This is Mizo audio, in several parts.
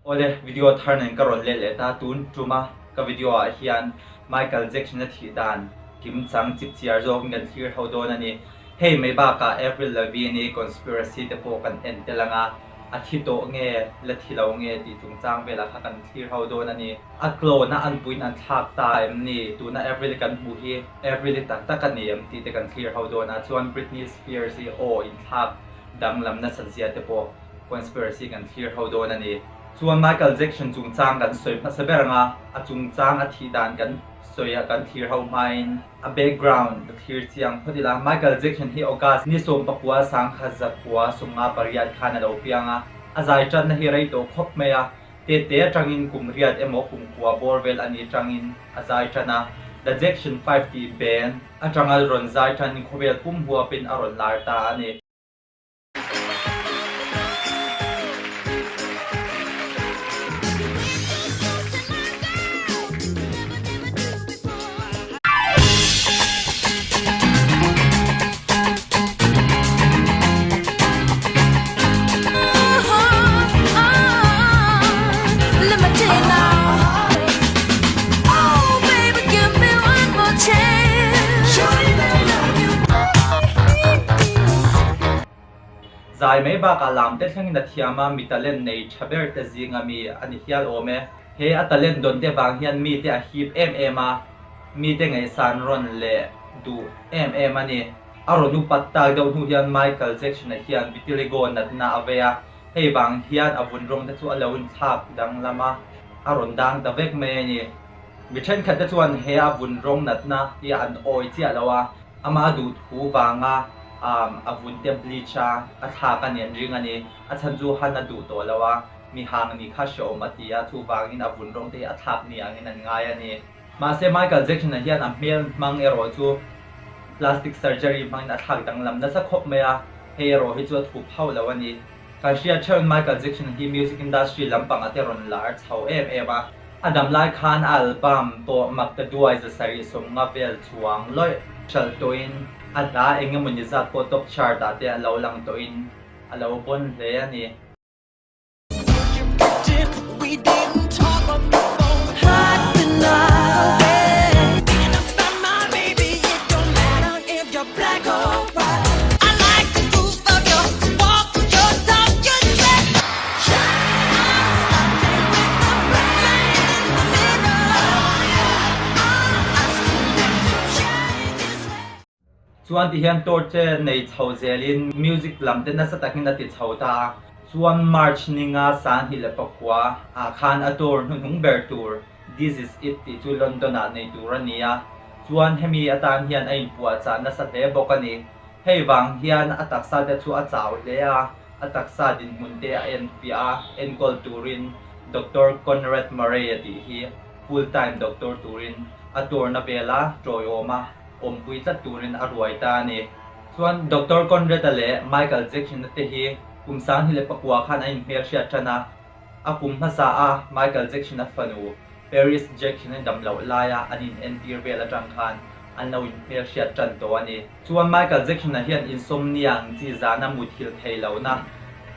Awle, video thar nen ka rawn let leh ta, tun tuma ka video ah hian Michael Jackson a thih dan kimchang chipchiar zawkin kan thlir ho dawn a ni. Hei mai bakah Avril Lavigne i conspiracy te pawh kan en tel ang a, a thi tawh nge la thi lo nge tih chungchang velah kha kan thlir ho dawn a ni. A clone a an puiin an thlak ta em ni? Tuna Avril i kan hmuh hi Avril i tak tak a ni em tih te kan thlir ho dawn a, chuan Britney Spears i aw inthlak danglam nasat zia te pawh conspiracy kan thlir ho dawn a ni. Chuan Michael Jackson chungchang kan sawi hmasa ber ang a, a chungchang a thih dan kan sawi a kan thlir ho hmain a background ka thlir chiang phawt ila. Michael Jackson hi August ni 19 1958 khan a lo piang a, a zai tanna hi rei tawh khawp mai a, tete atangin kum riat emaw kum kua bawr vel a nih atangin a zai tan a, The Jackson 5 tih band atanga rawn zai tanin khawvel pum huapin a rawn lar ta a ni. Zai mai bakah lam te thlengin a thiam a, mi talent nei tha ber te zinga mi a ni hial awm e. He a talent dawn te vang hian mite a hip em em a, mite ngaihsan rawn leh duh em em a ni. A rawn upat tak deuh hnu hian Michael Jackson-a hian vitiligo natna a vei a, hei vang hian a vun rawng te chu a lo inthlak danglam a, a rawn dang ta vek mai a ni. Mi thenkhat te chuan he a vun rawng natna hi an awi chiah lo a, ama duh thu vanga a vun te bleach a a thlak a ni an ring a ni. A chhan chu han a duh tawh lo a, mi hang nih kha hreawm a ti a, chuvangin a vun rawng te hi a thlak ni angin an ngai a ni. Mahse Michael Jackson-a hian a hmel hmang erawh chu plastic surgery hmangin a thlak danglam nasa khawp mai a, hei erawh hi chu a thup hauh lo a ni. Kan hriat theuhin Michael Jackson hi music industry lampangah te rawn lar chho em em a, a dam lai khan a album pawh mak ta duai 750 vel chuang lawih hralh tawhin a hla eng emawni zat pawh top chart ah te a lo lang tawhin a lo bawn hle a ni. Chuan ti hian tour che nei chho zelin music lam te nasa takin a ti chho ta a. Chuan March ninga 2009 ah khan a tour hnuhnung ber tur This Is It tih chu London ah nei tur a ni a. Chuan hemi atan hian a inpuahchah nasa hle bawk a ni. Hei vang hian a taksa te chu a chau hle a, a taksa dinhmun te a enfiah a, enkawl turin Doctor Conrad Murray a tih hi full time doctor turin a tour na vela tawiawm a. awmpui tlat turin a ruai ta a ni. Chuan Doctor Conrad-a leh Michael Jackson-a te hi kum 2009 khan an inhmelhriat tan a, a kum hmasa a Michael Jackson-a fanu Paris Jackson-a dam loh laia an inentir vel atang khan an lo inhmelhriat tan tawh a ni. Chuan Michael Jackson-a hian insomnia ang chi zana muthilh thei lohna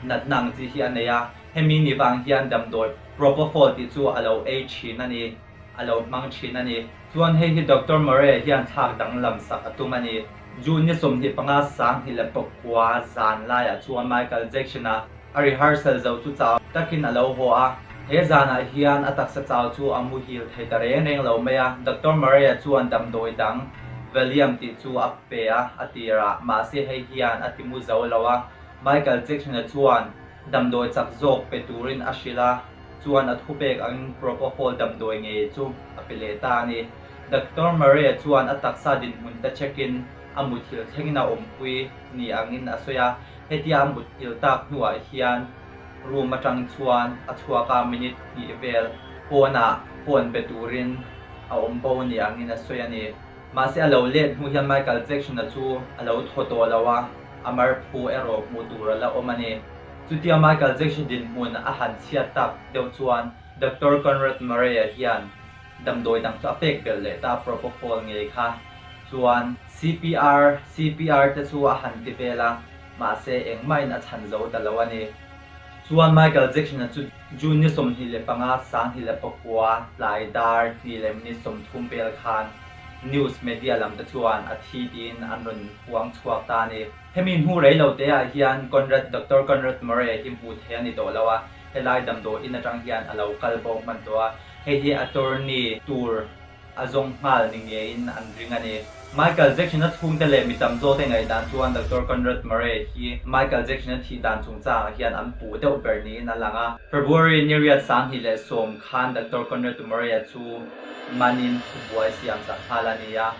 natna ang chi hi a nei a, hemi ni vang hian damdawi Propofol tih chu a lo ei thin a ni. a lo hmang thin a ni. Chuan hei hi Doctor Murray hian thlak danglam sak a tum a ni. June ni 25 2009 zan laiah chuan Michael Jackson-a a rehearsal zo chu chau takin a lo haw a. He zanah hian a taksa chau chu a muhil thei ta reng reng lo mai a. Doctor Murray-a chuan damdawi dang Valium tih chu a pe a, a tirah. Mahse hei hian a timu zo lo a. Michael Jackson-a chuan damdawi chak zawk pe turin a hrilh a. Chuan a thupek angin Propofol damdawi ngei chu a pe leh ta a ni. Doctor Murray-a chuan a taksa dinhmun te check-in a muthilh thlengin a awmpui ni angin a sawi a, hetia a muthilh tak hnuah hian room atang chuan a chhuak a, minute hnih vel pawnah phone pe turin a awm bo ni angin a sawi a ni. Mahse a lo let hnu hian Michael Jackson-a chu a lo thaw tawh lo a, a marphu erawh hmuh tur a la awm a ni. Chutia Michael Jackson dinhmun a han chhiat tak deuh chuan Doctor Conrad Murray-a hian damdawi dang chu a pek belh leh ta, Propofol ngei kha chuan CPR, CPR te chu a han ti vel a, mahse engmahin a chhan zo ta lo a ni. Chuan Michael Jackson-a chu June ni 25 2009 tlai dar hnih leh minute 30 vel khan news media lam te chuan a thi tiin an rawn puang chhuak ta a ni. Hemi hnu rei lo te ah hian Conrad Doctor Conrad Murray hi hmuh theih a ni tawh lo a, helai damdawi in atang hian a lo kal bo hman tawh a, hei hi attorney tur a zawng nghal ni ngeiin an ring a ni. Michael Jackson-a chhungte leh mi tam zawkte ngaihdan chuan Doctor Conrad Murray hi Michael Jackson-a thih dan chungchangah hian an puh deuh ber niin a lang a. February ni riat 2010 khan Doctor Conrad Murray-a chu manin thubuai siam sak nghal a ni a.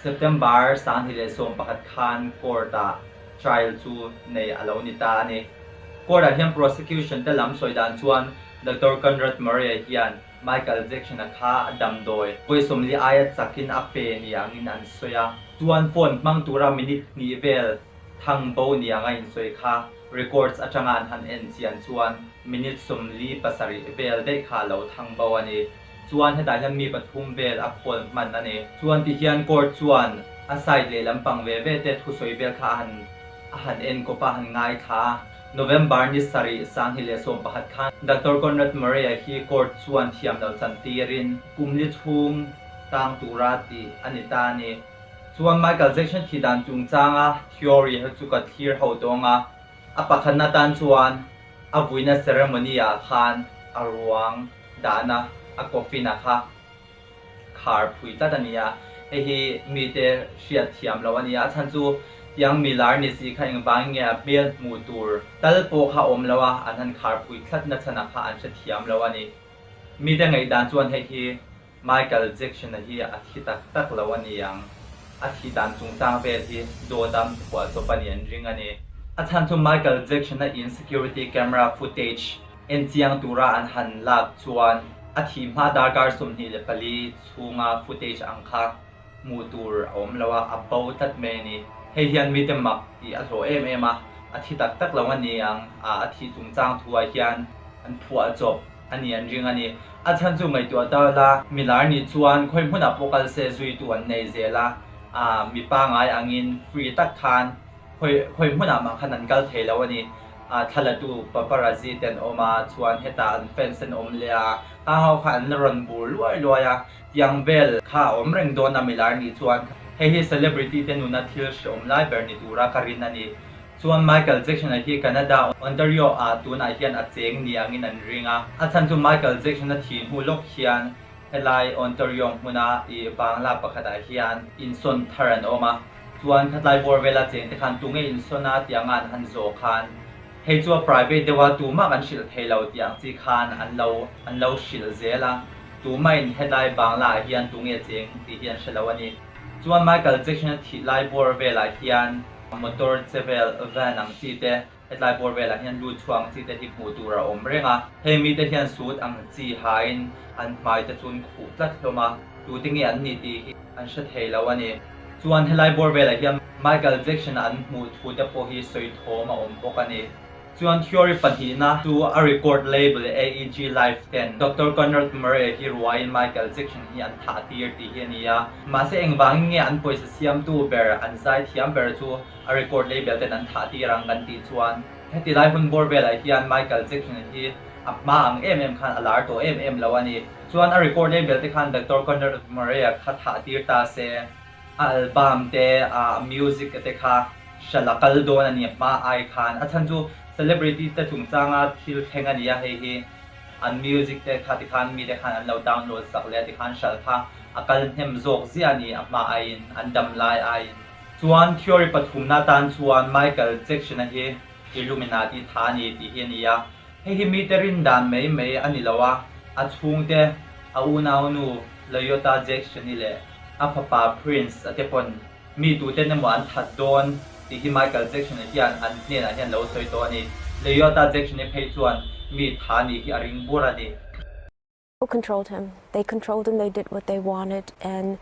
September 2011 khan court-ah trial chu nei a lo ni ta a ni. Court-ah hian prosecution te lam sawi dan chuan Doctor Conrad Murray-a hian Michael Jackson-a kha a damdawi vawi 40 aia chakin a pe ni angin an sawi a. Chuan phone hmang tura minute hnih vel thang bo ni anga insawi kha records atanga an han en chian chuan minute 47 vel daih kha a lo thang bo a ni. Chuan hetah hian mi pathum vel a call hman a ni. Chuan tihian court chuan a side leh lampang ve ve te thusawi vel kha a han a han en kawp a, a han ngaithla a. November ni sarih 2011 khan Doctor Conrad Murray-a hi court chuan thiam lo chan tirin kum li chhung tang tura tih a ni ta a ni. Chuan Michael Jackson thi dan chungchanga theory hi chu ka thlir ho tawng a, a pakhatna tan chuan a vuina ceremony-ah khan a ruang dahna a coffin-a kha khar phui tlat a ni a, hei hi mite hriat thiam lo a ni a, a chhan chu tiang mi lar ni si kha engvangin nge a hmel hmuh tur tal pawh kha awm lo a, an han khar phui tlat na chhanah kha an hre thiam lo a ni. Mite ngaihdan chuan hei hi Michael Jackson-a hi a thi tak tak lo a ni ang, a thih dan chungchang vel hi dawt a phuah chawp a ni an ring a ni. A chhan chu Michael Jackson-a in security camera footage En chiang tura an han lak chuan a thih hma darkar 24 chhunga footage ang kha hmuh tur a awm lo a, a bo tlat mai a ni. Hei hian mite mak tih a hlawh em em a, a thi tak tak lo a ni ang a, a thih chungchang thuah hian an phuah chawp a ni an ring a ni. A chhan chu ngaihtuah ta la, milar nih chuan khawi hmunah pawh kal se zuitu an nei zel a, a mi pangai angin free tak khan khawi khawi hmunah mah khan an kal thei lo a ni. A thlalatu paparazzi te an awm a, chuan hetah an fans te an awm leh a, kha ho kha an la rawn bur luai luai a, tiang vel kha a awm reng dawn a milar nih chuan hei hi celebrity te nuna thil hreawm lai ber ni tura ka rin a ni. Chuan Michael Jackson-a hi Canada, Ontario ah tunah hian a cheng ni angin an ring a, a chhan chu Michael Jackson-a thih hnu lawk hian helai Ontario hmuna ih bangla pakhatah hian insawn thar an awm a. Chuan khatlai bawr vela cheng te khan tunge insawn a tih anga an han zawh khan hei chu a private deuh a tumah kan hrilh thei lo tih ang chi khan an lo an lo hrilh zel a, tumah in hetlai bangla ah hian tunge cheng tih hi an hre lo a ni. Chuan Michael Jackson a thih lai bawr velah hian motor che vel van ang chi te hetlai bawr velah hian lut chhuah ang chi te hi hmuh tur a awm reng a, hei mite hian suit ang chi hain an hmai te chu an khuh tlat hlawm a, tute nge an ni tih hi an hre thei lo a ni. Chuan helai bawr velah hian Michael Jackson an hmuh thu te pawh hi sawi thawm a awm bawk a ni. Chuan theory pahnihna chu a record label AEG Live ten Doctor Conrad Murray hi ruaiin Michael Jackson hi an thah tir tih hi a ni a, mahse engvangin nge an pawisa siamtu ber an zai thiam ber chu a record label ten an thah tir ang kan tih chuan heti lai hun bawr velah hian Michael Jackson hi a hma ang em em khan a lar tawh em em lo a ni. Chuan a record label te khan Doctor Conrad Murray-a kha thah tir ta se, a album te, a music te kha hral a kal dawn a ni a hma ai khan. A chhan chu celebrity te chungchanga thil thleng a ni a, hei hi an music te kha tikhan mite khan an lo download sak leh a tikhan hral kha a kal hnem zawk ziah a ni a hma aiin, an dam lai aiin. Chuan theory pathumna atan chuan Michael Jackson-a hi Illuminati tha a ni tih hi a ni a. Hei hi mite rin dan mai mai a ni lo a, a chhungte, a unaunu Layota Jackson-i leh a fapa Prince-a te pawn mi tuten emaw an that dawn tih hi Michael Jackson-a hian an hnenah hian lo sawi tawh a ni. Layota Jackson-i phei chuan mi tha nih hi a ring bur a ni. Controlled him. They controlled him, they did what they wanted, and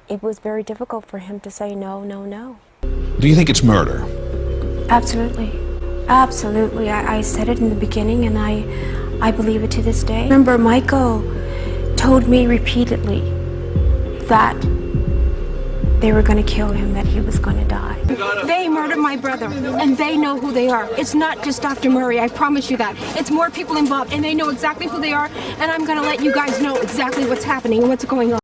it was very difficult for him to say no, no, no. Do you think it's murder? Absolutely. Absolutely. I, I said it in the beginning, and I, I believe it to this day. Remember, Michael told me repeatedly that they were going to kill him, that he was going to die. They murdered my brother, and they know who they are. It's not just Dr. Murray, I promise you that. It's more people involved, and they know exactly who they are, and I'm going to let you guys know exactly what's happening and what's going on.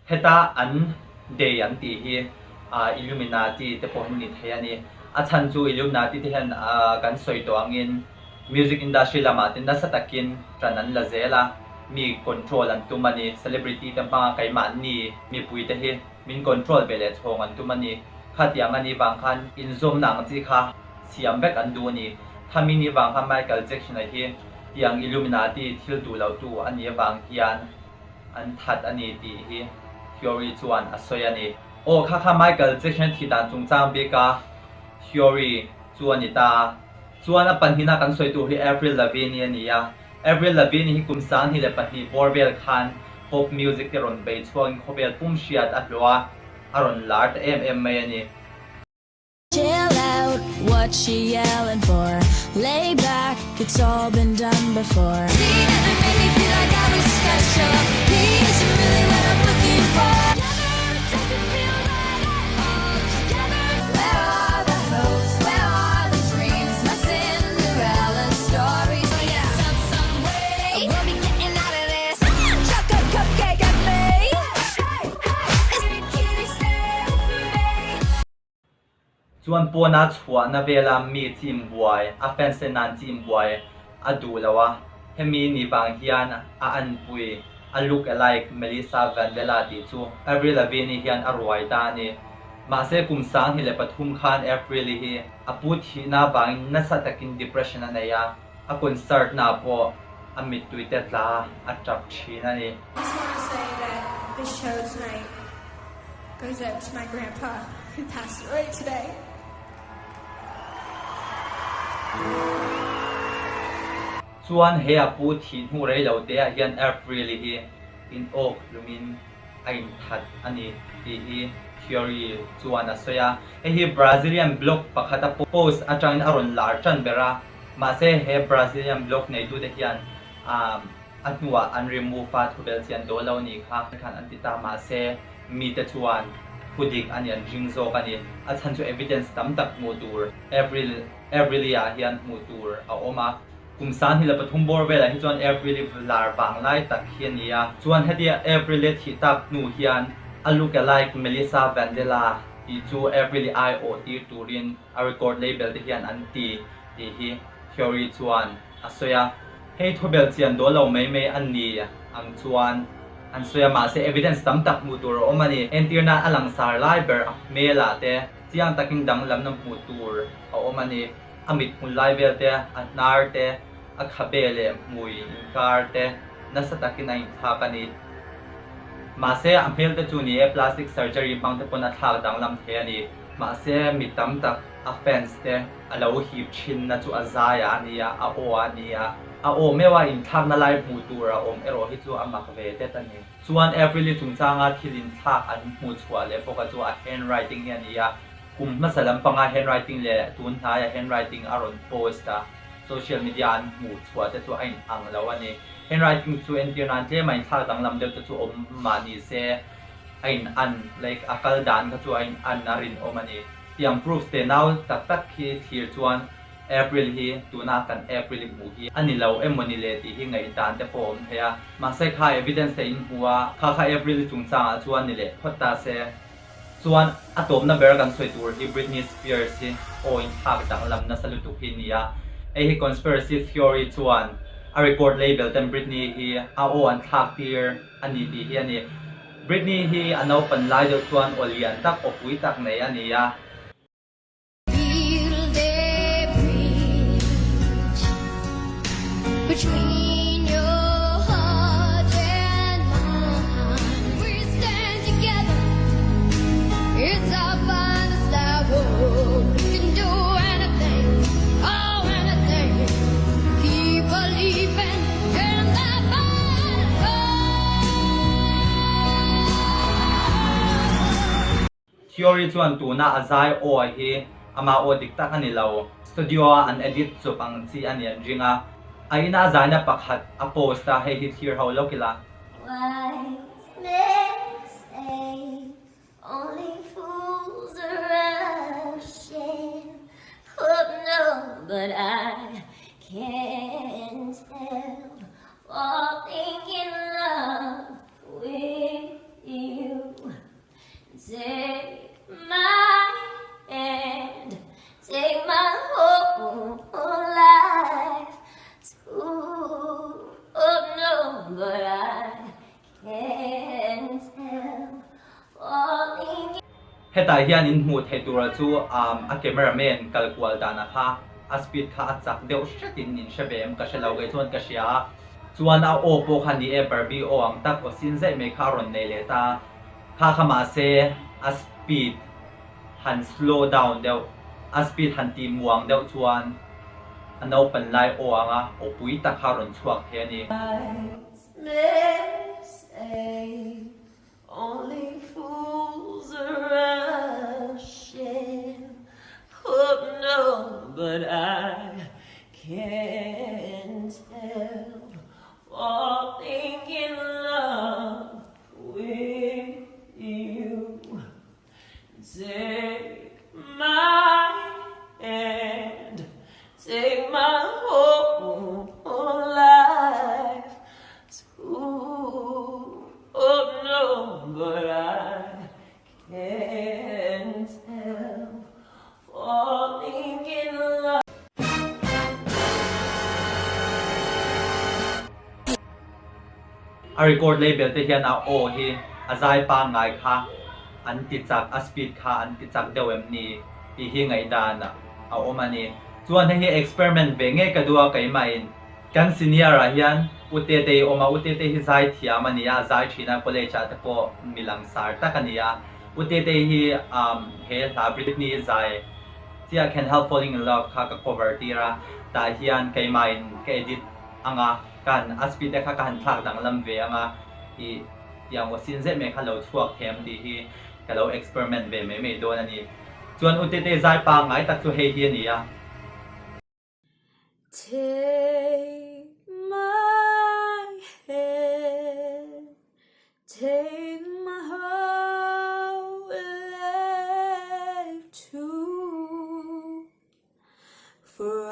Heta an they an tih hi Illuminati te pawh hi ni thei a ni. A chhan chu Illuminati te hian kan sawi tawh angin music industry lamah te nasa takin ṭan an la zel a, mi control an tum a ni. Celebrity te hmanga keimahni mipui te hi min control ve leh chhawng an tum a ni. Khatiang a nih vang khan inzawmna ang chi kha siam vek an duh a ni. Khami nih vang khan Michael Jackson-a hi tiang Illuminati thil duh lotu a nih avang hian an that a ni tih hi theory chuan a sawi a ni. Aw kha kha Michael Jackson thih dan chungchang bika theory chu a ni ta a. Chuan a pahnihna kan sawi tur hi Avril Lavigne a ni a. Avril Lavigne hi kum 2002 bawr vel khan pop music te rawn bei chhuakin khawvel pum hriat a hlawh a, a rawn lar ta em em mai a ni. Chill out, what she yelling for? Lay back, it's all been done before. She never made me feel like I was special. He isn't really what I'm looking for. Together, it doesn't feel right at all. Together, where are the hopes? Where are the dreams? My Cinderella stories. Oh yeah, some some way we'll be getting out of this. Chuck a cupcake at me. Hey, hey, kitty, stay with me. Chuan pawna chhuahna vela mi chim buai, a fans te nan chim buai a duh lo a, hemi ni vang hian a anpui, a look alike Melissa Vandella tih chu Avril Lavigne hian a ruai ta a ni. Mahse kum 2003 khan Avril hi a pu thihna vangin nasa takin depression a nei a, a concert na pawh a mittui te tla a tap thin a ni. I just want to say that this show tonight goes out to my grandpa who passed away today. Chuan he a pu thih hnu rei lo te ah hian Avril hi in awk hlum in a inthat a ni tih hi theory chuan a sawi a. Hei hi Brazilian blog pakhat a post atangin a rawn lar tan ber a, mahse he Brazilian blog neitute hian a hnuah an remove a, thubel chian dawl lo nih kha khan an ti ta, mahse mite chuan thu dik a ni an ring zawk a ni. A chhan chu evidence tam tak hmuh tur Avril Avril-i ah hian hmuh tur a awm a. Kum 2003 bawr velah hi chuan Avril-i lar vang lai tak hi a ni a. Chuan hetia Avril-i thih tak hnu hian a look alike Melissa Vandella tih chu Avril-i aiawh tir turin a record label te hian an ti tih hi theory chuan a sawi a. Hei thubel chian dawl lo mai mai a ni ang chuan an sawi a, mahse evidence tam tak hmuh tur a awm a ni. Entirna a langsar lai ber a hmelah te chiang takin danglamna hmuh tur a awm a ni. A mit hmun lai vel te, a hnar te, a khabe leh hmui inkar te nasa takin a inthlak a ni. Mahse a hmel te chu ni e, plastic surgery hmang te pawn a thlak danglam thei a ni. Mahse mi tam tak a fans te a lo hip thinna chu a zai ah a ni a, a aw ah a ni a. A aw meuh a inthlakna lai hmuh tur a awm erawh hi chu a mak ve det a ni. Chuan Avril-i chungchanga thil inthlak an hmuh chhuah leh bawk a chu a handwriting hi a ni a. Kum hmasa lampanga handwriting leh tun hnaia handwriting a rawn post a, social media an hmuh chhuah te chu a in ang lo a ni. Handwriting chu entir nan tlem a inthlak danglam deuh te chu awm mah ni se a in an, like a kal dan kha chu a in an a rinawm a ni. Tiang proofs te nau tak tak khi thlir chuan April hi tuna kan April i hmuh hi a ni lo emaw ni le tih hi ngaihdan te pawh a awm thei a. Mahse kha evidence te in hmu a, kha kha April i chungchangah chuan ni leh phawt ta se. Chuan a tawpna ber kan sawi tur hi Britney Spears hi aw inthlak danglam nasa lutuk hi a ni a. Hei hi conspiracy theory chuan a record label ten Britney hi a aw an thlak tir a ni tih hi a ni. Britney hi a naupan lai deuh chuan aw lian tak, aw pui tak nei a ni a. Build a bridge between your heart and mine. We stand together. It's our finest hour. We can do anything, oh anything. Keep believing in the final. Theory chuan tuna a zai aw hi ama aw dik tak a ni lo. Studio a an edit chawp ang chi a ni an ring a. A ina a zaina pakhat a post a, hei hi thlir ho lawk ila. Wise men say only fools. but I can't help falling in love with you. Take my hand, take my whole life too. Oh no, but I can't help falling. Hetah hian in hmuh theih tura chu a cameraman kal kual dana kha a speed kha a chak deuh hretin in hre ve em ka hre lo kei chuan ka hria a. Chuan a aw pawh kha ni e Barbie aw ang tak aw sin zaih mai kha a rawn nei leh ta. Kha kha mahse a speed han slow down deuh, a speed han tih muang deuh chuan a naupan lai aw anga aw pui tak kha a rawn chhuak thei a ni. Only fools rush in Oh no, but I can't help falling in love with you. Take my hand, take my whole life too. Oh no, but I can't help falling in love. A record label te hian a aw hi a zai pangngai kha an ti chak, a speed kha an ti chak deuh em ni tih hi ngaihdan a awm a ni. Chuan hei hi experiment ve ngei ka duh a keimahin kan senior ah hian U Tetei awm a, U Tetei hi zai thiam a ni a, zai thin a, college ah te pawh mi langsar tak a ni a. U Tetei hi he hla Britney zai chiah Can't Help Falling in Love kha ka cover tir a, tah hian keimahin ka edit anga ka han a speed te kha ka han thlak danglam ve anga ih tiang aw sin zet mai kha lo chhuak them tih hi ka lo experiment ve mai mai dawn a ni. Chuan U Tetei zai pangngai tak chu hei hi a ni a. Take my hand, take my whole life too, for I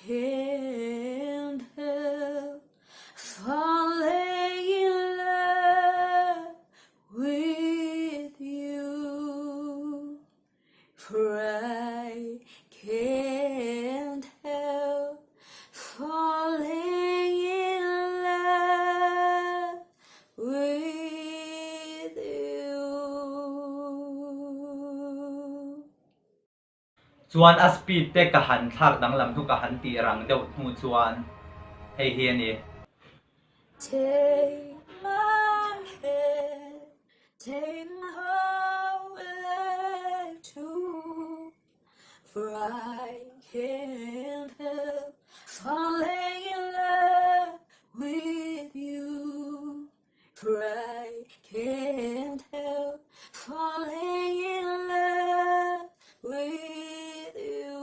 can't help falling in love with you. For I can't help falling in love with you. Chuan a speed te ka han thlak danglam hnu ka han tih rang deuh hnu chuan hei hi a ni. Take my hand, take my whole life too, for I can't help falling in love with you. For I can't help falling in love with you.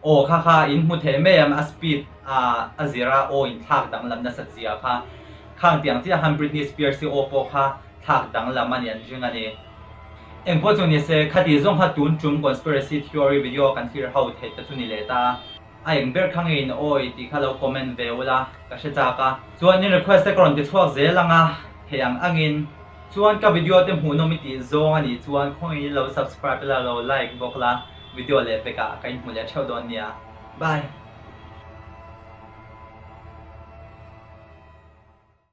Aw kha kha in hmu thei mai em a speed a a zir a aw in thlak danglam nasat zia kha khang tiang chiah khan Britney Spears hi aw pawh kha thlak danglam a ni an ring a ni. Engpawh chu ni se khati zawng kha tun tum conspiracy theory video kan thlir ho theih te chu ni leh ta. A eng ber kha ngei in awi tih kha lo comment ve ula ka hre chak a. Chuan in request te ka rawn ti chhuak zel ang a, thei ang angin. Chuan ka video te hmuhnawm i tih zawng a nih chuan khawngaih in lo subscribe ila lo like bawk la, video leh pekah ka inhmu leh theuh dawn nia. Bye.